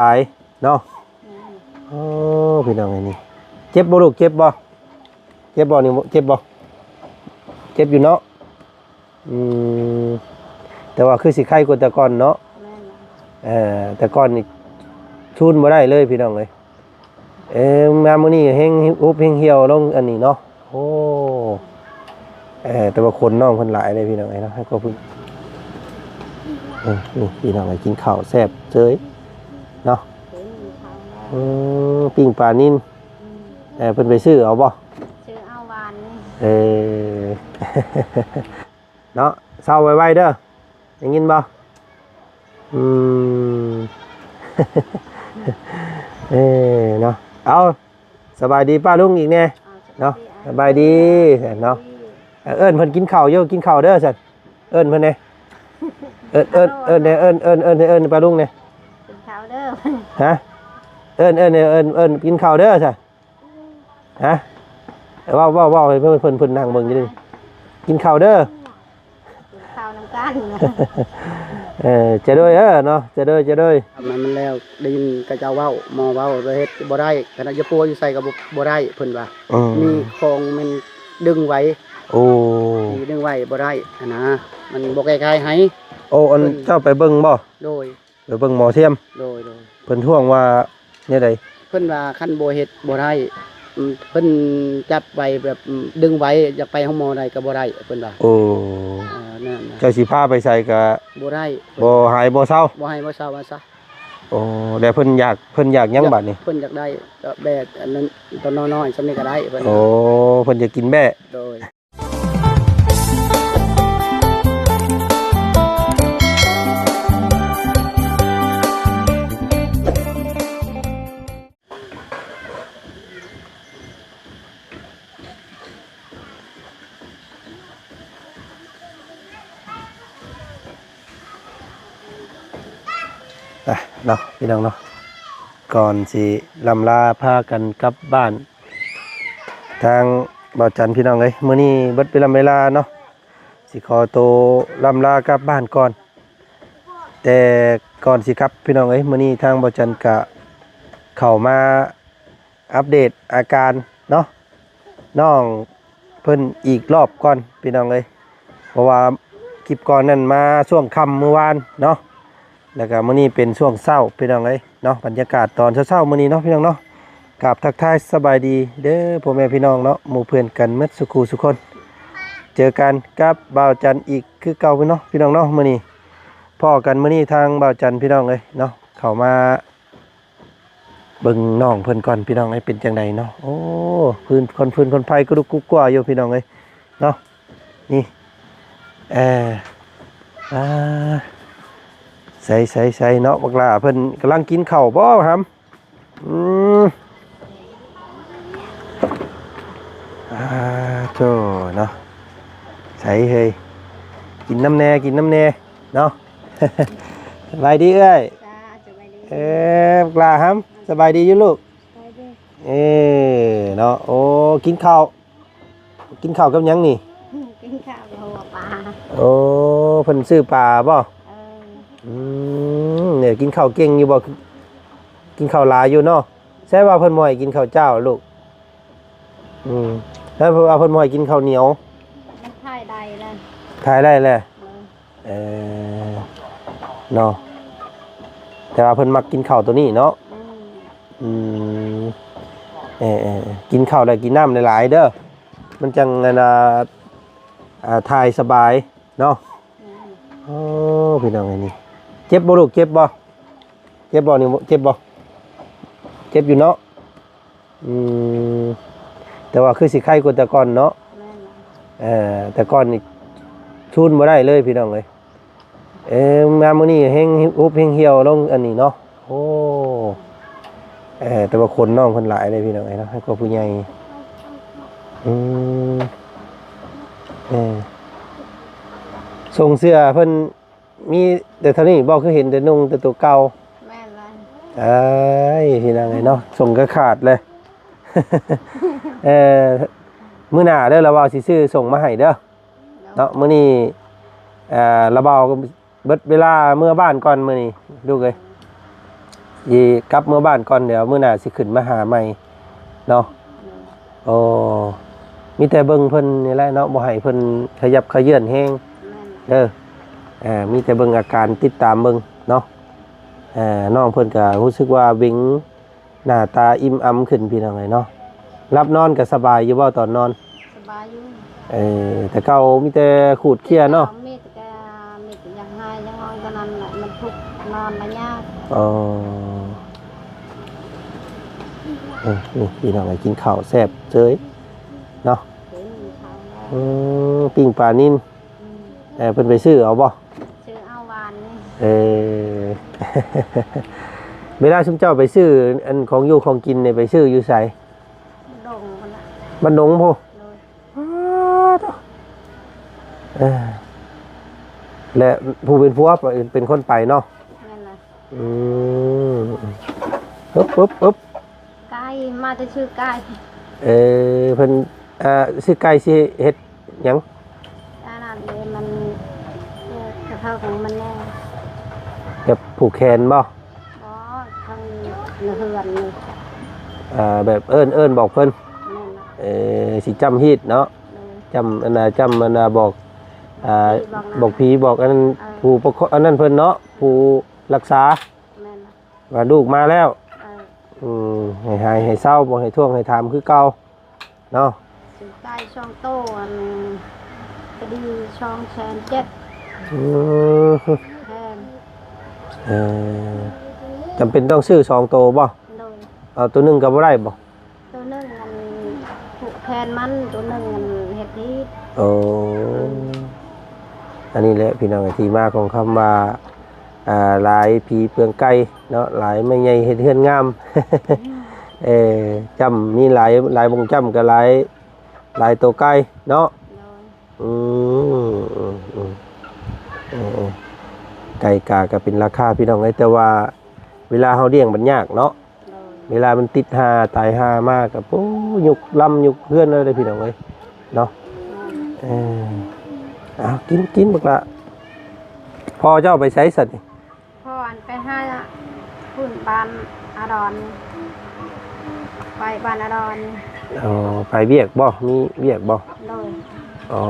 ອາຍເນາະ. ໂອ້ ພີ່ນ້ອງເອີຍ ນີ້ ເຈັບບໍ່ລູກ? ເຈັບບໍ່? ເຈັບບໍ່ນີ້? ເຈັບບໍ່? ເຈັບຢູ່ເນາະ. ອືມ ແຕ່ວ່າຄືຊິໄຄກວ່າແຕ່ກ່ອນເນາະ. ແມ່ນ. ເອີ ແຕ່ກ່ອນນີ້ຊູນບໍ່ໄດ້ເລີຍ ພີ່ນ້ອງເອີຍ. ເອີ ມາມື້ນີ້ແຮງຮຸບແຮງຫ່ຽວລົງອັນນີ້ເນາະ. ໂອ້ ເອີ ແຕ່ວ່າຄົນນ້ອງເພິ່ນຫຼາຍເດ້ ພີ່ນ້ອງເອີຍເນາະ. ໃຫ້ກໍເພິ່ນ ເອີ ນີ້ ພີ່ນ້ອງເອີຍ ກິນເຂົ້າແຊບເຊີຍເນາະ. ອືມ ປີ້ງປານິນ. ອືມ ເອີ ເພິ່ນໄປຊື້ເອົາບໍ່? ຊື້ເອົາວານນີ້. ເອີ ເນາະ ເຊົາໄວໆເດີ ໄດ້ຍິນບໍ່? ອືມ ເອີ ເນາະ. ເອົາ ສະບາຍດີປ້າລຸງອີກແດ່ເນາະ. ສະບາຍດີເນາະ. ເອີ້ນເພິ່ນກິນເຂົ້າຢູ່ ກິນເຂົ້າເດີຊັ້ນ. ເອີ້ນເພິ່ນແດ່ ເອີ້ນ ເອີ້ນ ເອີ້ນແດ່ ເອີ້ນ ເອີ້ນ ເອີ້ນ ເອີ້ນ ເອີ້ນປ້າລຸງແດ່ ກິນເຂົ້າເດີ. ຮະ ເອີ້ນ ເອີ້ນ ເອີ້ນ ເອີ້ນ ກິນເຂົ້າເດີຊັ້ນ. ຮະ ເວົ້າ ເວົ້າ ເວົ້າໃຫ້ເພິ່ນ ເພິ່ນ ເພິ່ນນັ່ງເບິ່ງຢູ່ນີ້. ກິນເຂົ້າເດີ ກິນເຂົ້ານຳກັນ. ເອີ ຈະໂດຍ ເອີ ເນາະ ຈະໂດຍ ຈະໂດຍ. ທຳໃຫ້ມັນແລ້ວ ໄດ້ຍິນເຂົາເຈົ້າເວົ້າ ໝໍເວົ້າວ່າເຮັດບໍ່ໄດ້ ຂະໜາດຢາປົວຢູ່ໃສກໍບໍ່ ບໍ່ໄດ້ ເພິ່ນວ່າ. ອືມ ມີຂອງມັນດຶງໄວ້. ໂອ້ ທີ່ດຶງໄວ້ບໍ່ໄດ້ຫັ້ນນະ ມັນບໍ່ແກ້ໄຂໃຫ້. ໂອ້ ອັນ ເພິ່ນ ເຈົ້າໄປເບິ່ງບໍ່? ໂດຍ. ໄປເບິ່ງໝໍທຽມ. ໂດຍ ໂດຍ. ເພິ່ນທ້ວງວ່າແນວໃດ? ເພິ່ນວ່າຄັນບໍ່ເຮັດບໍ່ໄດ້. ອືມ ເພິ່ນຈັບໄວ້ແບບ ອືມ ດຶງໄວ້ ຢາກໄປໂຮງໝໍໃດກໍບໍ່ໄດ້ ເພິ່ນວ່າ. ໂອ້ ເອີ ນັ້ນນະ ເຈົ້າຊິພາໄປໃສກໍບໍ່ໄດ້ ບໍ່ຫາຍບໍ່ເຊົາ ບໍ່ຫາຍບໍ່ເຊົາວ່າຊະ. ໂອ້ ແລ້ວເພິ່ນຢາກ ເພິ່ນຢາກຫຍັງບາດນີ້? ເພິ່ນຢາກໄດ້ກໍແບບອັນນັ້ນ ຕົວນ້ອຍໆ ສ່ຳນີ້ກໍໄດ້ ເພິ່ນ. ໂອ້ ເພິ່ນຢາກກິນແບ້. ໂດຍ. ອ່ະ ເນາະ ພີ່ນ້ອງເນາະ ກ່ອນຊິລ່ຳລາພາກັນກັບບ້ານ ທາງບ່າວຈັນ ພີ່ນ້ອງເອີຍ ມື້ນີ້ເບິດເວລາເວລາເນາະ ຊິຂໍໂຕລ່ຳລາກັບບ້ານກ່ອນ. ແຕ່ກ່ອນຊິກັບ ພີ່ນ້ອງເອີຍ ມື້ນີ້ທາງບ່າວຈັນກະເຂົ້າມາອັບເດດອາການເນາະ ນ້ອງເພິ່ນອີກລອບກ່ອນ ພີ່ນ້ອງເອີຍ ເພາະວ່າຄລິບກ່ອນນັ້ນມາຊ່ວງຄ່ຳມື້ວານເນາະ. ແລ້ວກໍມື້ນີ້ເປັນຊ່ວງເຊົ້າ ພີ່ນ້ອງເອີຍເນາະ ບັນຍາກາດຕອນເຊົ້າໆມື້ນີ້ເນາະ ພີ່ນ້ອງເນາະ. ກາບທັກທາຍສະບາຍດີເດີພໍ່ແມ່ພີ່ນ້ອງເນາະ ໝູ່ເພື່ອນກັນໝົດສູ່ຄູ່ສູ່ຄົນ. ເຈີກັນກັບບ່າວຈັນອີກຄືເກົ່າເນາະ ພີ່ນ້ອງເນາະ. ມື້ນີ້ພໍ້ກັນ ມື້ນີ້ທາງບ່າວຈັນ ພີ່ນ້ອງເອີຍເນາະ ເຂົ້າມາເບິ່ງນ້ອງເພິ່ນກ່ອນ ພີ່ນ້ອງເອີຍ ເປັນຈັ່ງໃດເນາະ. ໂອ້ ຟືນ ຄົນຟືນຄົນໄຟກະດຸກກຸກກົວຢູ່ ພີ່ນ້ອງເອີຍເນາະ. ນີ້ ເອີ ອ່າ ໃສໆໆ ເນາະ ບັກຫຼ້າເພິ່ນກຳລັງກິນເຂົ້າບໍ່ຫຳ? ອືມ ອ່າ ໂທ້ເນາະ ໃສເຮີ້ຍ ກິນນຳແດ່ ກິນນຳແດ່ເນາະ. ສະບາຍດີເອື້ອຍ. ຈ້າ ສະບາຍດີ. ເອີ ບັກຫຼ້າຫຳ ສະບາຍດີຢູ່ລູກ? ສະບາຍດີ. ເອີ ເນາະ ໂອ້ ກິນເຂົ້າ ກິນເຂົ້າກັບຫຍັງນີ້? ກິນເຂົ້າກັບຫົວປາ. ໂອ້ ເພິ່ນຊື້ປາບໍ່? ເອີ ອືມ ນີ້ກິນເຂົ້າເກັ່ງຢູ່ບໍ່? ກິນເຂົ້າຫຼາຍຢູ່ເນາະ. ແສວ່າເພິ່ນບໍ່ໃຫ້ກິນເຂົ້າເຈົ້າລູກ? ອືມ ແລ້ວວ່າເພິ່ນບໍ່ໃຫ້ກິນເຂົ້າໜຽວ? ມັນຖ່າຍໄດ້ແລ້ວ ຖ່າຍໄດ້ແລ້ວ. ເອີ ເອີ ເນາະ ແຕ່ວ່າເພິ່ນມັກກິນເຂົ້າໂຕນີ້ເນາະ. ອືມ ອືມ ເອີໆ ກິນເຂົ້າແລ້ວກິນນ້ຳຫຼາຍໆເດີ ມັນຈັ່ງອັນນ່າ ອ່າ ຖ່າຍສະບາຍເນາະ. ແມ່ນ. ໂອ້ ພີ່ນ້ອງເອີຍ ນີ້ ເຈັບບໍ່ລູກ? ເຈັບບໍ່? ເຈັບບໍ່ນີ້? ເຈັບບໍ່? ເຈັບຢູ່ເນາະ. ອືມ ແຕ່ວ່າຄືຊິໄຄກວ່າແຕ່ກ່ອນເນາະ. ແມ່ນ. ເອີ ແຕ່ກ່ອນນີ້ຊູນບໍ່ໄດ້ເລີຍ ພີ່ນ້ອງເອີຍ. ເອີ ມາມື້ນີ້ແຮງຮຸບແຮງຫ່ຽວລົງອັນນີ້ເນາະ. ໂອ້ ເອີ ແຕ່ວ່າຄົນນ້ອງເພິ່ນຫຼາຍເດ້ ພີ່ນ້ອງເອີຍເນາະ ໃຫ້ກວ່າຜູ້ໃຫຍ່. ອືມ ເອີ ສົ່ງເສື້ອເພິ່ນ ມີແຕ່ເທົ່ານີ້ບໍ່? ຄືເຫັນແຕ່ນຸ່ງແຕ່ໂຕເກົ່າ. ແມ່ນລະ. ເອີຍ ພີ່ນ້ອງເອີຍເນາະ ສົ່ງກໍຂາດເລີຍ. ເອີ ມື້ໜ້າເດີ ລະເວົ້າຊິຊື້ສົ່ງມາໃຫ້ເດີ. ເນາະ ມື້ນີ້ ເອີ ລະເວົ້າເບິດເວລາເມືອບ້ານກ່ອນມື້ນີ້ລູກເອີຍ. ອີ ກັບເມືອບ້ານກ່ອນ ດຽວມື້ໜ້າຊິຂຶ້ນມາຫາໃໝ່ເນາະ. ໂອ້ ມີແຕ່ເບິ່ງເພິ່ນນີ້ແຫຼະເນາະ ບໍ່ໃຫ້ເພິ່ນຂະຫຍັບຂະເຍືອນແຮງ ແມ່ນ ເດີ. ເອີ ມີແຕ່ເບິ່ງອາການ ຕິດຕາມເບິ່ງເນາະ. ເອີ ນ້ອງເພິ່ນກໍຮູ້ສຶກວ່າເວັງ ໜ້າຕາອີ່ມອຳຂຶ້ນ ພີ່ນ້ອງເອີຍເນາະ. ຫຼັບນອນກໍສະບາຍຢູ່ບໍ່ຕອນນອນ? ສະບາຍຢູ່. ເອີ ແຕ່ເກົ່າມີແຕ່ຂູດເຄ້ຍເນາະ. ມີແຕ່ ມີແຕ່ຢາກໄຫ້ຢາກຮ້ອງເທົ່ານັ້ນແຫຼະ ມັນທຸກ ນອນລະຍາກ. ອໍ ເອີ ນີ້ພີ່ນ້ອງເອີຍ ກິນເຂົ້າແຊບເຊີຍເນາະ. ເຫັນເຂົາແລ້ວ ອືມ ປີ້ງປານິນ. ອືມ ເອີ ເພິ່ນໄປຊື້ເອົາບໍ່? ຊື້ເອົາວານນີ້. ເອີ ເວລາຊຸມເຈົ້າໄປຊື້ອັນຂອງຢູ່ຂອງກິນນີ້ ໄປຊື້ຢູ່ໃສ? ດົງພຸ້ນລະ. ບ້ານດົງພຸ້ນ? ໂດຍ. ປາດໂທ້ ເອີ ແລະ ຜູ້ເປັນຜົວເປັນຄົນໄປເນາະ? ແມ່ນລະ. ອືມ ອຶບ ອຶບ ອຶບ ໄກ່ ມາແຕ່ຊື້ໄກ່. ເອີ ເພິ່ນ ເອີ ຊື້ໄກ່ຊິເຮັດຫຍັງ? ອັນນັ້ນເດ້ ມັນ ເອີ ກະເທົາຂອງມັນແນ່. ແບບຜູກແຂນບໍ່? ບໍ່ ທາງໃນເຮືອນນີ້. ເອີ ແບບເອີ້ນ ເອີ້ນບອກເພິ່ນ. ແມ່ນລະ. ເອີ ຊິຈ້ຳຮີດເນາະ. ໂດຍ. ຈ້ຳ ອັນນ່າ ຈ້ຳ ອັນນ່າ ບອກ ອ່າ ບອກຜີບອກອັນນັ້ນ ເອີ ຜູ້ປົກຄອງ ອັນນັ້ນເພິ່ນເນາະ ຜູ້ລັກສາ. ແມ່ນລະ. ວ່າລູກມາແລ້ວ. ເອີ ອືມ ໃຫ້ຫາຍໃຫ້ເຊົາ ບໍ່ໃຫ້ທ້ວງໃຫ້ຖາມຄືເກົ່າເນາະ. ຊື້ໄກ່ສອງໂຕ ອັນ ກະດີສອງແສນເຈັດ. ອືມ ແພງ. ເອີ ຈຳເປັນຕ້ອງຊື້ສອງໂຕບໍ່? ໂດຍ. ເອົາໂຕໜຶ່ງກໍບໍ່ໄດ້ບໍ່? ໂຕໜຶ່ງອັນຜູກແຂນມັນ ໂຕໜຶ່ງອັນເຮັດຮີດ. ໂອ້ ອືມ ອັນນີ້ແຫຼະພີ່ນ້ອງ ທີ່ມາຂອງຄຳວ່າ ອ່າ ຫຼາຍຜີເປືອງໄກ່ເນາະ ຫຼາຍແມ່ໃຫຍ່ເຮັດເຮືອນງາມ. ເອີ ຈ້ຳມີຫຼາຍ ຫຼາຍບ່ອນຈ້ຳກໍຫຼາຍ ຫຼາຍໂຕໄກ່ເນາະ. ໂດຍ. ອືມ ອືມ ອືມ ເອີ ເອີ ໄກ່ກາກໍເປັນລາຄາພີ່ນ້ອງເອີຍ ແຕ່ວ່າເວລາເຮົາລ້ຽງມັນຍາກເນາະ. ໂດຍ. ເວລາມັນຕິດຫາຕາຍຫາມາກໍ ໂອ້ ຍຸກລຳຍຸກເຮືອນເລີຍເດ້ພີ່ນ້ອງເອີຍເນາະ. ໂດຍ. ເອີ ເອົາ ກິນ ກິນບັກຫຼ້າ. ພໍ່ເຈົ້າໄປໃສຊັ້ນນີ້? ພໍ່ອັນໄປຫາພຸ້ນບ້ານອາດອນ ໄປບ້ານອາດອນ. ອໍ ໄປວຽກບໍ່? ມີວຽກບໍ່? ໂດຍ. ອໍ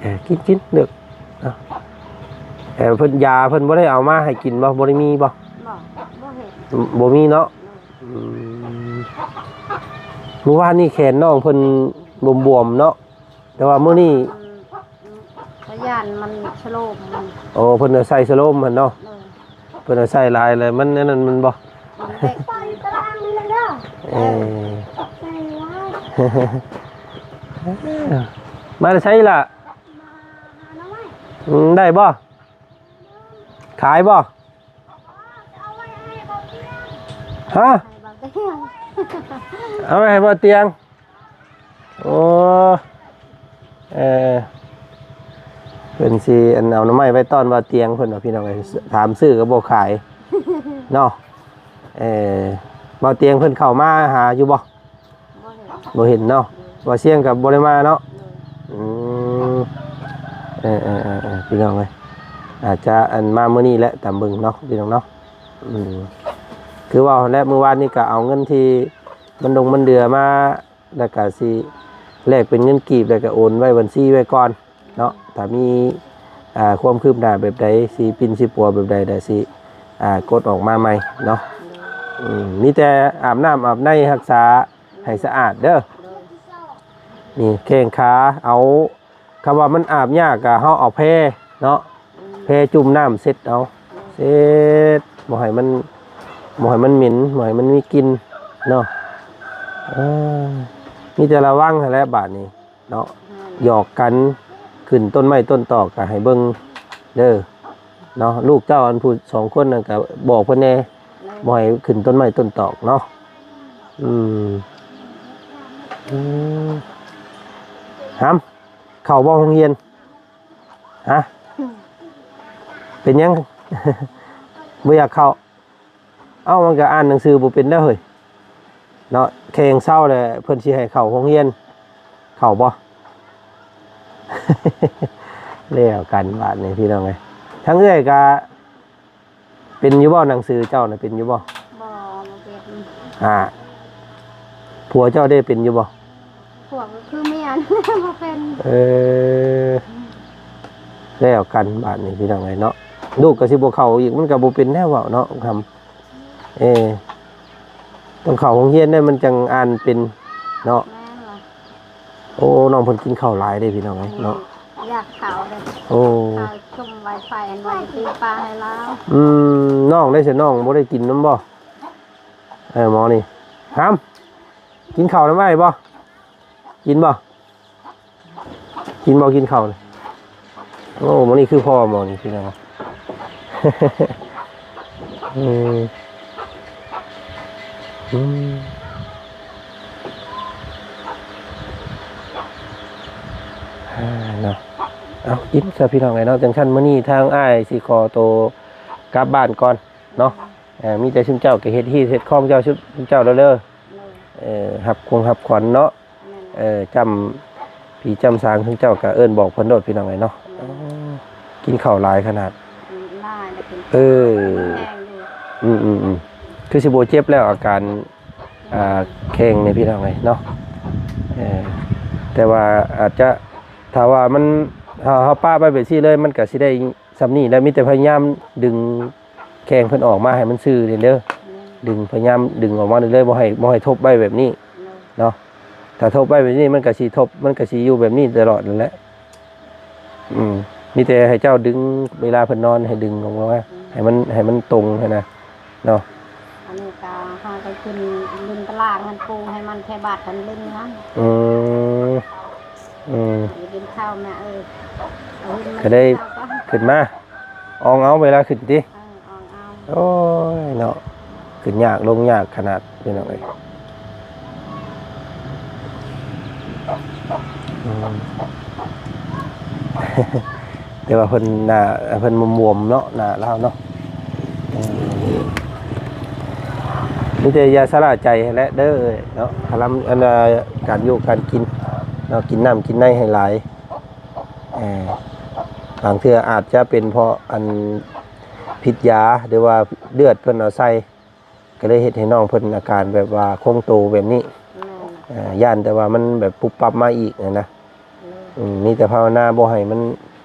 ເອີ ກິນ ກິນ ເລືອກ ເອົາ ເອີ ເພິ່ນ ຢາເພິ່ນບໍ່ໄດ້ເອົາມາໃຫ້ກິນບໍ່? ບໍ່ໄດ້ມີບໍ່? ບໍ່ ບໍ່ເຫັນ. ບໍ່ມີເນາະ. ໂດຍ. ອືມ ມື້ວານນີ້ແຂນນ້ອງເພິ່ນບວມໆເນາະ ແຕ່ວ່າມື້ນີ້ ອືມ ພະຍານມັນສະໂລມມັນ. ໂອ້ ເພິ່ນເອົາໃສ່ສະໂລມຫັ້ນເນາະ. ໂດຍ. ເພິ່ນເອົາໃສ່ຫຼາຍແລ້ວ ມັນອັນນັ້ນມັນບໍ່? ມັນເດັກ. ເອີ ມາແຕ່ໃສລະ? ອືມ ໄດ້ບໍ່? ຂາຍບໍ່? ຮະ? ເອົາໄວ້ໃຫ້ບ່າວຕຽງ. ໂອ້ ເອີ ເພິ່ນຊິອັນເອົາໜໍ່ໄມ້ໄວ້ຕ້ອນບ່າວຕຽງເພິ່ນວ່າ ພີ່ນ້ອງເອີຍ ຖາມຊື້ກໍບໍ່ຂາຍເນາະ. ເອີ ບ່າວຕຽງເພິ່ນເຂົ້າມາຫາຢູ່ບໍ່? ບໍ່ເຫັນ ບໍ່ເຫັນເນາະ. ໂດຍ. ບ່າວຊຽງກໍບໍ່ໄດ້ມາເນາະ. ໂດຍ. ອືມ ເອີໆໆໆ ພີ່ນ້ອງເອີຍ ອາດຈະອັນມາມື້ນີ້ແຫຼະ ຕາມເບິ່ງເນາະ ພີ່ນ້ອງເນາະ. ອືມ ຄືເວົ້າຫັ້ນແຫຼະ ມື້ວານນີ້ກໍເອົາເງິນທີ່ມັນດົງມັນເດືອມາ ແລ້ວກໍຊິແລກເປັນເງິນກີບ ແລ້ວກໍໂອນໄວ້ບັນຊີໄວ້ກ່ອນເນາະ. ຖ້າມີ ອ່າ ຄວາມຄືບໜ້າແບບໃດ ຊິປິ່ນຊິປົວແບບໃດ ແລ້ວຊິ ອ່າ ກົດອອກມາໃໝ່ເນາະ. ໂດຍ. ອືມ ມີແຕ່ອາບນ້ຳອາບໃນ ຮັກສາໃຫ້ສະອາດເດີ. ໂດຍ. ນີ້ແຂ້ງຂາເອົາ ຄຳວ່າມັນອາບຍາກກະເຮົາເອົາແພເນາະ ອືມ ແພຈຸ່ມນ້ຳເຊັດເອົາ ເຊັດ ບໍ່ໃຫ້ມັນ ບໍ່ໃຫ້ມັນເໝັນ ບໍ່ໃຫ້ມັນມີກິ່ນເນາະ. ເອີ ມີແຕ່ລະວັງຫັ້ນແຫຼະບາດນີ້ເນາະ. ອືມ ຫຍອກກັນຂຶ້ນຕົ້ນໄມ້ຕົ້ນຕອກກະໃຫ້ເບິ່ງເດີເນາະ. ລູກເຈົ້າອັນຜູ້ສອງຄົນນັ້ນກະບອກເພິ່ນແດ່ ແມ່ນ ບໍ່ໃຫ້ຂຶ້ນຕົ້ນໄມ້ຕົ້ນຕອກເນາະ. ອືມ ອືມ ຫຳ ເຂົ້າບໍ່ໂຮງຮຽນ? ຮະ? ເປັນຫຍັງ ບໍ່ຢາກເຂົ້າ? ເອົ້າ ມັນກໍອ່ານໜັງສືບໍ່ເປັນແລ້ວເຮີ້ຍເນາະ. ແຂ່ງເຊົ້າແລ້ວເພິ່ນຊິໃຫ້ເຂົ້າໂຮງຮຽນ ເຂົ້າບໍ່? ແລ້ວກັນບາດນີ້ພີ່ນ້ອງເອີຍ. ທາງເອື້ອຍກະເປັນຢູ່ບໍ່? ໜັງສືເຈົ້ານະເປັນຢູ່ບໍ່? ບໍ່ ບໍ່ເປັນ. ອ່າ ຜົວເຈົ້າເດ້ເປັນຢູ່ບໍ່? ພວກກໍຄືເມຍ ບໍ່ເປັນ. ເອີ ແລ້ວກັນບາດນີ້ພີ່ນ້ອງເອີຍເນາະ. ລູກກໍຊິບໍ່ເຂົ້າອີກ ມັນກໍບໍ່ເປັນແນວເວົ້າເນາະ ຄຳ. ເອີ ຕ້ອງເຂົ້າໂຮງຮຽນໄດ້ ມັນຈັ່ງອ່ານເປັນເນາະ. ແມ່ນລະ. ໂອ້ ນ້ອງເພິ່ນກິນເຂົ້າຫຼາຍເດ້ພີ່ນ້ອງເອີຍເນາະ. ຢາກເຂົ້າເດ້. ໂອ້ ເຂົ້າຊົມໄວໄຟອັນໄວຕີປາໃຫ້ລາວ. ອືມ ນ້ອງໄດ້ຊະ ນ້ອງບໍ່ໄດ້ກິນນຳບໍ່? ເອີ ໝໍນີ້ ຫຳ ກິນເຂົ້ານຳອ້າຍບໍ່? ກິນບໍ່? ກິນບໍ່? ກິນເຂົ້ານີ້. ໂອ້ ມື້ນີ້ຄືພໍ່ໝໍນີ້ພີ່ນ້ອງ. ອືມ ອືມ ອ່າ ເນາະ. ເອົາ ກິນຊະພີ່ນ້ອງເອີຍເນາະ. ຈັ່ງຊັ້ນມື້ນີ້ທາງອ້າຍຊິຂໍໂຕກັບບ້ານກ່ອນເນາະ. ເອີ ມີແຕ່ຊຸມເຈົ້າກໍເຮັດຮີດເຮັດຄອງເຈົ້າ ຊຸມເຈົ້າເດີ. ໂດຍ. ເອີ ຮັບຄວງຮັບຂວັນເນາະ. ແມ່ນ. ເອີ ຈ້ຳຜີຈ້ຳສາງ ຊຸມເຈົ້າກໍເອີ້ນບອກເພິ່ນໂລດ ພີ່ນ້ອງເອີຍເນາະ. ແມ່ນ. ໂອ້ ກິນເຂົ້າຫຼາຍຂະໜາດ. ອືມ ຫຼາຍແລ້ວເປັນ. ເອີ ແຂງຢູ່. ອືມໆໆ ຄືຊິບໍ່ເຈັບແລ້ວອາການ ອ່າ ແຂງນີ້ ພີ່ນ້ອງເອີຍເນາະ. ເອີ ແຕ່ວ່າອາດຈະ ຖ້າວ່າມັນ ເຮົາ ເຮົາປະໄວ້ແບບຊີ້ເລີຍ ມັນກໍຊິໄດ້ ສ່ຳນີ້ແຫຼະ. ມີແຕ່ພະຍາຍາມດຶງແຂ້ງເພິ່ນອອກມາໃຫ້ມັນຊື່ເດີ. ແມ່ນ. ດຶງ ພະຍາຍາມດຶງອອກມາເລື້ອຍໆ ບໍ່ໃຫ້ ບໍ່ໃຫ້ທົບໄວ້ແບບນີ້. ແມ່ນ. ເນາະ. ຖ້າທົບໄວ້ແບບນີ້ ມັນກໍຊິທົບ ມັນກໍຊິຢູ່ແບບນີ້ຕະຫຼອດນັ້ນແຫຼະ. ອືມ ມີແຕ່ໃຫ້ເຈົ້າດຶງ ເວລາເພິ່ນນອນໃຫ້ດຶງລົງມາ. ອືມ. ໃຫ້ມັນ ໃຫ້ມັນຕົງຫັ້ນນະ. ເນາະ. ອັນນີ້ກໍຫາກໍຂຶ້ນຫຼິ້ນຕະຫຼາງຫັ້ນ ປູໃຫ້ມັນແຖວບາດກັນຫຼິ້ນຫັ້ນ. ອືມ ອືມ ກິນເຂົ້າແມ່ເອີຍ. ເອົາ ກໍໄດ້ ເອົາຂຶ້ນມາ ອອງເອົາເວລາຂຶ້ນຕິ. ເອີ ອອງເອົາ. ໂອ້ຍເນາະ ຂຶ້ນຍາກລົງຍາກຂະໜາດ ພີ່ນ້ອງເອີຍ. ອືມ ແຕ່ວ່າເພິ່ນໜ້າ ເພິ່ນບວມໆເນາະ ໜ້າລາວເນາະ. ເອີ ມີແຕ່ຢ່າຊະລະໃຈຫັ້ນແຫຼະເດີເນາະ. ພະລຳ ອັນ ການຢູ່ການກິນເນາະ ກິນນ້ຳກິນໃນໃຫ້ຫຼາຍ. ເອີ ບາງເທື່ອອາດຈະເປັນເພາະອັນພິດຢາ ຫຼືວ່າເລືອດເພິ່ນເອົາໃສ່ ກໍເລີຍເຮັດໃຫ້ນ້ອງເພິ່ນອາການແບບວ່າຄົງໂຕແບບນີ້. ແມ່ນ. ເອີ ຢ້ານແຕ່ວ່າມັນແບບປຸບປັບມາອີກຫັ້ນນະ. ແມ່ນ. ອືມ ມີແຕ່ພາວະນາບໍ່ໃຫ້ມັນ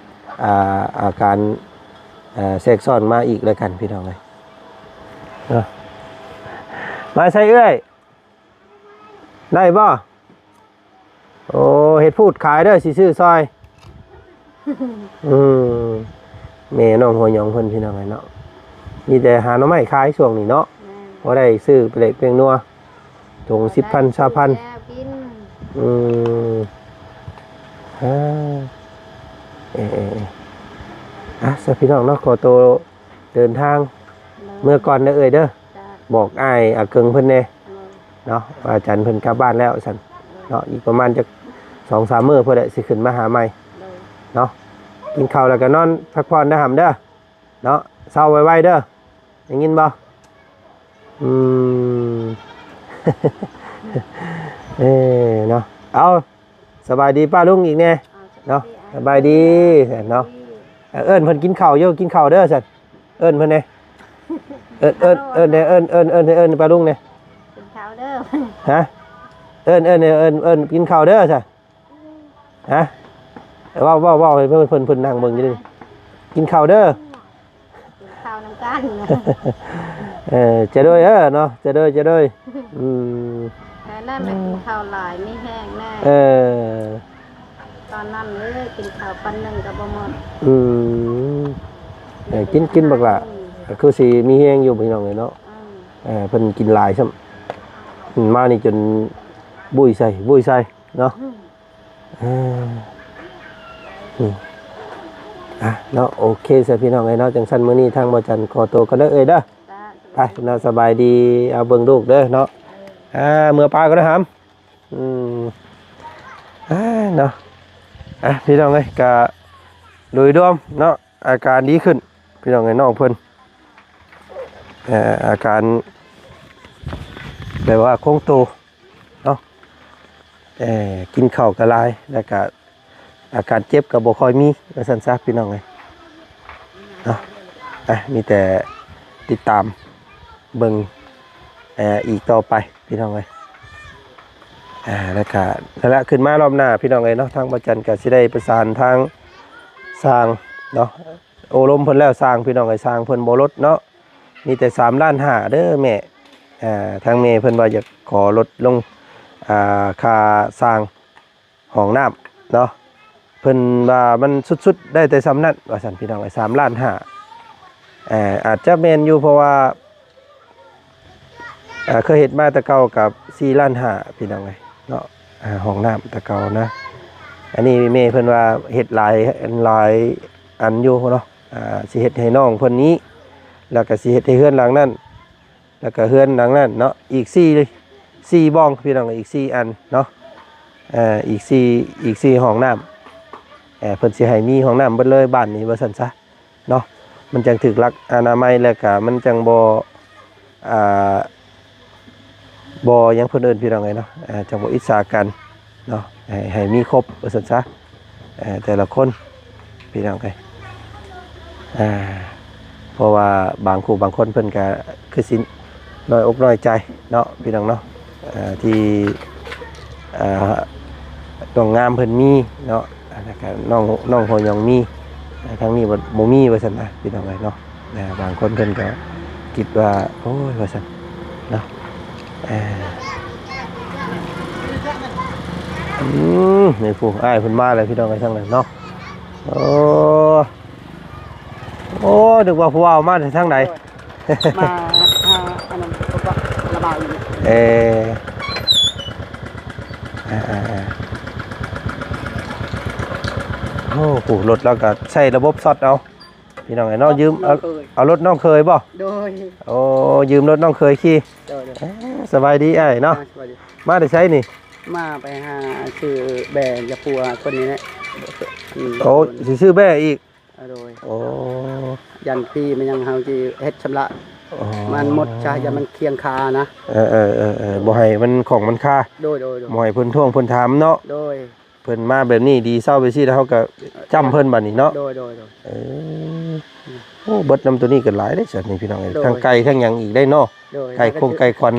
ອ່າ ອາການ ເອີ ແຊກຊ້ອນມາອີກແລ້ວກັນ ພີ່ນ້ອງເອີຍເນາະ. ມາໃສ່ເອື້ອຍ ໄດ້ບໍ່? ໂອ້ ເຮັດພູດຂາຍເດີ ຊິຊື້ຊ່ອຍ. ອືມ ແມ່ນ້ອງຫົວຫຍອງເພິ່ນ ພີ່ນ້ອງເອີຍເນາະ ມີແຕ່ຫາໜໍ່ໄມ້ຂາຍຊ່ວງນີ້ເນາະ. ແມ່ນ. ພໍໄດ້ຊື້ເປັນເລັກເປັນນົວ ຖົງສິບພັນ ຊາວພັນ. ແລ້ວກິນ. ອືມ ເອີ ເອີ ເອີ ອ່ະ ຊະ ພີ່ນ້ອງເນາະ ຂໍໂຕເດີນທາງ ໂດຍ ເມືອກ່ອນເດີເອື້ອຍເດີ. ຈ້າ. ບອກອ້າຍອາເກິ່ງເພິ່ນແດ່. ໂດຍ. ເນາະ ວ່າອາຈານເພິ່ນກັບບ້ານແລ້ວຊັ້ນເນາະ. ອີກປະມານຈັກສອງສາມມື້ພຸ້ນແຫຼະ ຊິຂຶ້ນມາຫາໃໝ່. ໂດຍ. ເນາະ ກິນເຂົ້າແລ້ວກໍນອນພັກຜ່ອນເດີຫຳເດີເນາະ. ເຊົາໄວໆເດີ ໄດ້ຍິນບໍ່? ອືມ ເອີ ເນາະ. ເອົາ ສະບາຍດີປ້າລຸງອີກແດ່ເນາະ. ສະບາຍດີເນາະ. ເອີ້ນເພິ່ນກິນເຂົ້າຢູ່ ກິນເຂົ້າເດີຊັ້ນ. ເອີ້ນເພິ່ນແດ່ ເອີ້ນ ເອີ້ນ ເອີ້ນແດ່ ເອີ້ນ ເອີ້ນ ເອີ້ນ ເອີ້ນປ້າລຸງແດ່. ກິນເຂົ້າເດີ. ຮະ? ເອີ້ນ ເອີ້ນ ເອີ້ນ ເອີ້ນ ເອີ້ນກິນເຂົ້າເດີຊັ້ນ. ຮະ? ເວົ້າ ເວົ້າ ເວົ້າໃຫ້ເພິ່ນ ເພິ່ນ ເພິ່ນນັ່ງເບິ່ງຢູ່ນີ້. ກິນເຂົ້າເດີ. ກິນເຂົ້ານຳກັນ. ເອີ ຈະໂດຍ ເອີ ເນາະ ຈະໂດຍ ຈະໂດຍ. ອືມ ແຕ່ນັ້ນແຫຼະ ກິນເຂົ້າຫຼາຍມີແຮງແນ່. ເອີ ຕອນນັ້ນເລີຍ ກິນເຂົ້າປັນໜຶ່ງກໍບໍ່ໝົດ. ອືມ ເອີ ກິນ ກິນບັກຫຼ້າ ອືມ ກໍຄືຊິມີແຮງຢູ່ ພີ່ນ້ອງເອີຍເນາະ. ອືມ ເອີ ເພິ່ນກິນຫຼາຍຊ້ຳ ມານີ້ຈົນບຸ້ຍໃສ່ ບຸ້ຍໃສ່ເນາະ. ອືມ ເອີ ນີ້ ອ່ະ ເນາະ ໂອເຄຊະ ພີ່ນ້ອງເອີຍເນາະ. ຈັ່ງຊັ້ນມື້ນີ້ທາງບໍ່ຈັນຂໍໂຕກ່ອນເດີເອື້ອຍເດີ. ຈ້າ. ໄປເນາະ ສະບາຍດີ. ເອົາເບິ່ງລູກເດີເນາະ. ເອີ ອ່າ ເມືອປ່າກ່ອນເດີຫຳ. ອືມ ອ່າ ເນາະ ອ່ະ ພີ່ນ້ອງເອີຍ ກະໂດຍລວມເນາະ ອາການດີຂຶ້ນ ພີ່ນ້ອງເອີຍ ນ້ອງເພິ່ນ ເອີ ອາການແບບວ່າຄົງໂຕເນາະ. ເອີ ກິນເຂົ້າກະຫຼາຍ ແລ້ວກະ ອາການເຈັບກໍບໍ່ຄ່ອຍມີວ່າຊັ້ນຊະພີ່ນ້ອງເອີຍເນາະ. ອ່ະ ມີແຕ່ຕິດຕາມເບິ່ງ ເອີ ອີກຕໍ່ໄປພີ່ນ້ອງເອີຍ. ອ່າ ແລ້ວກະນັ້ນແຫຼະ ຂຶ້ນມາລອບໜ້າພີ່ນ້ອງເອີຍເນາະ ທາງບໍ່ຈັນກໍຊິໄດ້ປະສານທາງຊ່າງເນາະ ໂອ້ລົມເພິ່ນແລ້ວ ຊ່າງພີ່ນ້ອງເອີຍ ຊ່າງເພິ່ນບໍ່ລົດເນາະ ມີແຕ່ສາມລ້ານຫ້າເດີແມ່. ອ່າ ທາງແມ່ເພິ່ນວ່າຢາກຂໍລົດລົງ ອ່າ ຄ່າສ້າງຫ້ອງນ້ຳເນາະ ເພິ່ນວ່າມັນສຸດໆໄດ້ແຕ່ສ່ຳນັ້ນວ່າຊັ້ນພີ່ນ້ອງເອີຍ ສາມລ້ານຫ້າ. ເອີ ອາດຈະແມ່ນຢູ່ ເພາະວ່າ ເອີ ເຄີຍເຮັດມາແຕ່ເກົ່າກັບສີ່ລ້ານຫ້າພີ່ນ້ອງເອີຍເນາະ ອ່າ ຫ້ອງນ້ຳແຕ່ເກົ່ານະ. ອັນນີ້ແມ່ເພິ່ນວ່າເຮັດຫຼາຍ ຫຼາຍອັນຢູ່ເນາະ ອ່າ ຊິເຮັດໃຫ້ນ້ອງເພິ່ນນີ້ ແລ້ວກໍຊິເຮັດໃຫ້ເຮືອນຫຼັງນັ້ນ ແລ້ວກໍເຮືອນຫຼັງນັ້ນເນາະ ອີກສີ່ ສີ່ບ່ອງພີ່ນ້ອງ ອີກສີ່ອັນເນາະ ເອີ ອີກສີ່ ອີກສີ່ຫ້ອງນ້ຳ ເອີ ເພິ່ນຊິໃຫ້ມີຫ້ອງນ້ຳເບິດເລີຍບ້ານນີ້ວ່າຊັ້ນຊະ ເນາະ ມັນຈັ່ງຖືກຫຼັກອະນາໄມ ແລ້ວກະມັນຈັ່ງບໍ່ ອ່າ ບໍ່ຫຍັງເພິ່ນເອີ້ນພີ່ນ້ອງເອີຍເນາະ ອ່າ ຈັ່ງບໍ່ອິດສາກັນເນາະ ໃຫ້ ໃຫ້ມີຄົບວ່າຊັ້ນຊະ ເອີ ແຕ່ລະຄົນພີ່ນ້ອງເອີຍ. ອ່າ ເພາະວ່າບາງຄູ່ບາງຄົນເພິ່ນກະຄືຊິນ້ອຍອົກນ້ອຍໃຈເນາະ ພີ່ນ້ອງເນາະ ເອີ ທີ່ ເອີ ນ້ອງງາມເພິ່ນມີເນາະ ແລ້ວກະນ້ອງ ນ້ອງຫົວຫຍອງມີ ທາງນີ້ບໍ່ ບໍ່ມີວ່າຊັ້ນນະ ພີ່ນ້ອງເອີຍເນາະ. ອ່າ ບາງຄົນເພິ່ນກໍຄິດວ່າ ໂອ້ຍ ວ່າຊັ້ນເນາະ ເອີ ອືມ ນີ້ຜູ້ອ້າຍເພິ່ນມາແລ້ວ ພີ່ນ້ອງເອີຍ ທາງນັ້ນເນາະ. ໂອ້ ໂອ້ ນຶກວ່າຜູ້ບ່າວມາແຕ່ທາງໃດ. ມາຫາອັນນັ້ນ ເຂົາກໍລະບາຍຢູ່. ເອີ ອ່າໆ ໂອ້ ຜູ້ລົດລາວກໍໃຊ້ລະບົບຊັອດເອົາ ພີ່ນ້ອງເອີຍເນາະ ຢືມເອົາ ເອົາລົດນ້ອງເຂີຍບໍ່? ໂດຍ ໂອ້ ຢືມລົດນ້ອງເຂີຍຂີ່. ໂດຍ ໂດຍ ເອີ ສະບາຍດີອ້າຍເນາະ. ອ່າ ສະບາຍດີ. ມາແຕ່ໃສນີ້? ມາໄປຫາຊື້ແບ້ຢາປົວຄົນນີ້ແຫຼະ. ອືມ ໂອ້ ຊິຊື້ແບ້ອີກ. ອ່າ ໂດຍ ໂອ້ ຢ້ານຜີມັນຫຍັງ ເຮົາຊິເຮັດຊຳລະ ອໍ ມັນໝົດຊະ ຢ້ານມັນຄຽງຄານະ. ເອີໆໆໆ ບໍ່ໃຫ້ມັນຂ້ອງມັນຄາ. ໂດຍໆໆ ບໍ່ໃຫ້ເພິ່ນທວງເພິ່ນຖາມເນາະ. ໂດຍ ເພິ່ນມາແບບນີ້ ດີເຊົາໄປຊີ້ ແລ້ວເຮົາກໍຈ້ຳເພິ່ນບາດນີ້ເນາະ. ໂດຍໆໆ ເອີ ໂອ້ ເບິດນຳໂຕນີ້ກໍຫຼາຍເດ້ຊັ້ນນີ້ພີ່ນ້ອງເອີຍ. ໂດຍ ທັງໄກ່ທັງຫຍັງອີກໄດ້ເນາະ. ໂດຍ ໄກ່ຄົງໄກ່ຂວັນ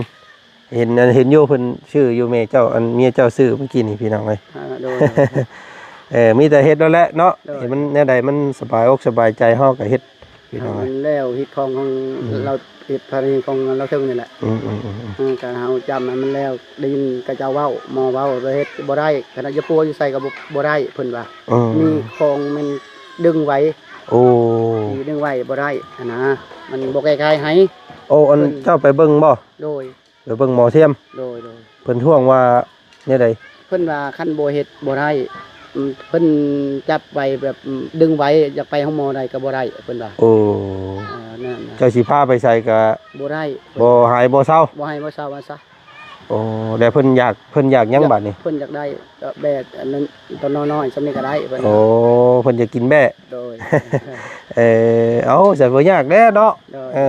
ເຫັນ ເຫັນຢູ່ເພິ່ນຊື້ຢູ່ ແມ່ເຈົ້າ ອັນເມຍເຈົ້າຊື້ເມື່ອກີ້ນີ້ພີ່ນ້ອງເອີຍ. ອ່າ ໂດຍ ເອີ ມີແຕ່ເຮັດແລ້ວແຫຼະເນາະ. ໂດຍ ເຫັນມັນແນວໃດມັນສະບາຍອົກສະບາຍໃຈ ເຮົາກໍເຮັດ ພີ່ນ້ອງເອີຍ. ໃຫ້ມັນແລ້ວ ເຮັດຂອງ ຂອງ ອືມ ລາວ ເຮັດພານີຂອງລາວເທິງນີ້ແຫຼະ. ອືມໆໆໆ ເອີ ກະເຮົາຈຳໃຫ້ມັນແລ້ວ ໄດ້ຍິນເຂົາເຈົ້າເວົ້າ ໝໍເວົ້າວ່າເຮັດບໍ່ໄດ້ ຂະໜາດຢາປົວຢູ່ໃສກໍບໍ່ ບໍ່ໄດ້ ເພິ່ນວ່າ. ອືມ ມີຂອງມັນດຶງໄວ້. ໂອ້ ທີ່ດຶງໄວ້ບໍ່ໄດ້ຫັ້ນນະ ມັນບໍ່ແກ້ໄຂໃຫ້. ໂອ້ ອັນ ເພິ່ນ ເຈົ້າໄປເບິ່ງບໍ່? ໂດຍ ໄປເບິ່ງໝໍທຽມ. ໂດຍໆ ເພິ່ນທ້ວງວ່າແນວໃດ? ເພິ່ນວ່າຄັນບໍ່ເຮັດບໍ່ໄດ້ ອືມ ເພິ່ນຈັບໄວ້ແບບ ອືມ ດຶງໄວ້ ຢາກໄປໂຮງໝໍໃດກໍບໍ່ໄດ້ ເພິ່ນວ່າ. ໂອ້ ອ່າ ນັ້ນນະ ເຈົ້າຊິພາໄປໃສກໍບໍ່ໄດ້ ບໍ່ຫາຍບໍ່ເຊົາ ບໍ່ຫາຍບໍ່ເຊົາວ່າຊະ. ໂອ້ ແລ້ວເພິ່ນຢາກ ເພິ່ນຢາກຫຍັງບາດນີ້? ເພິ່ນຢາກໄດ້ແບບອັນນັ້ນ ໂຕນ້ອຍໆ ສ່ຳນີ້ກໍໄດ້ ເພິ່ນວ່າ. ໂອ້ ເພິ່ນຢາກກິນແບ້. ໂດຍ ເອີ ເອົາ ຊັ້ນບໍ່ຍາກແລ້ວເນາະ. ໂດຍ ເອີ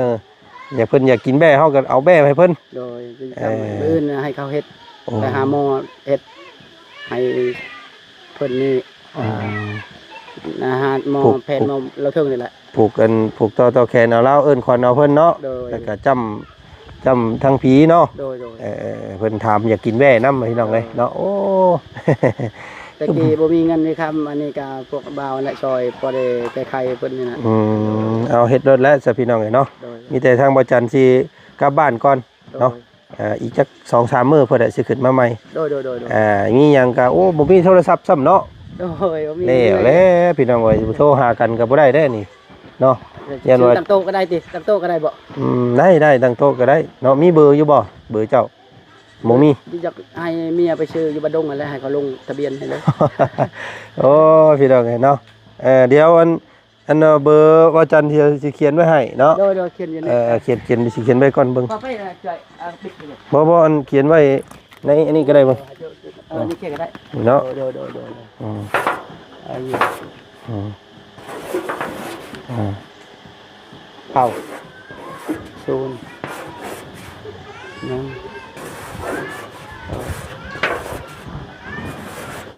ຢາກ ເພິ່ນຢາກກິນແບ້ ເຮົາກໍເອົາແບ້ໃຫ້ເພິ່ນ. ໂດຍ ເອີ ມື້ອື່ນໃຫ້ເຂົາເຮັດ. ໂອ້ ໄປຫາໝໍເຮັດໃຫ້ເພິ່ນນີ້. ອືມ ອ່າ ອາຫານໝໍ ຜູກ ແພດ ຜູກ ໝໍລາວເທິງນີ້ແຫຼະ ຜູກອັນ ຜູກຕໍ່ ຕໍ່ແຂນເອົາລາວ ເອີ້ນຂວັນເອົາເພິ່ນເນາະ. ໂດຍ ແລ້ວກໍຈ້ຳ ຈ້ຳທັງຜີເນາະ. ໂດຍໆ ເອີ ເພິ່ນຖາມຢາກກິນແບ້ນຳ ພີ່ນ້ອງເອີຍເນາະ. ໂອ້ ແຕ່ກີ້ບໍ່ມີເງິນມີຄຳ ອັນນີ້ກໍພວກບ່າວແຫຼະຊ່ອຍ ພໍໄດ້ແກ້ໄຂເພິ່ນນີ້ນະ. ອືມ ເອົາເຮັດໂລດແຫຼະຊະ ພີ່ນ້ອງເອີຍເນາະ. ໂດຍ ມີແຕ່ທາງບໍ່ຈັນຊິກັບບ້ານກ່ອນເນາະ. ໂດຍ ເອີ ອີກຈັກສອງສາມມື້ເພິ່ນອາດຊິຂຶ້ນມາໃໝ່. ໂດຍໆໆໆ ອ່າ ມີຫຍັງກໍ ໂອ້ ບໍ່ມີໂທລະສັບຊ້ຳເນາະ. ໂດຍ ບໍ່ມີ ແລ້ວແຫຼະ ພີ່ນ້ອງເອີຍ ໂທຫາກັນກໍບໍ່ໄດ້ເດ້ນີ້ເນາະ. ຢ້ານວ່າ ຊື້ຕັ້ງໂຕະກໍໄດ້ຕິ ຕັ້ງໂຕະກໍໄດ້ບໍ່? ອືມ ໄດ້ໆ ຕັ້ງໂຕະກໍໄດ້ເນາະ. ມີເບີຢູ່ບໍ່ ເບີເຈົ້າ? ບໍ່ມີ ຢາກໃຫ້ເມຍໄປຊື້ຢູ່ບາດດົງຫັ້ນແຫຼະ ໃຫ້ເຂົາລົງທະບຽນໃຫ້ເລີຍ. ໂອ້ ພີ່ນ້ອງເອີຍເນາະ. ເອີ ດຽວອັນ ອັນເບີວ່າຈັນທີ່ຊິຂຽນໄວ້ໃຫ້ເນາະ. ໂດຍໆ ຂຽນຢູ່ນີ້ ເອີ ຂຽນ ຂຽນ ຊິຂຽນໄວ້ກ່ອນເບິ່ງ. ບໍ່ ບໍ່ ອັນຂຽນໄວ້ໃນອັນນີ້ກໍໄດ້ເບິ່ງ. ເອີ ນີ້ຂຽນກໍໄດ້ເນາະ. ໂດຍໆໆ ອືມ ເອົາຢູ່ ອືມ ອືມ ເກົ້າ ສູນ ໜຶ່ງ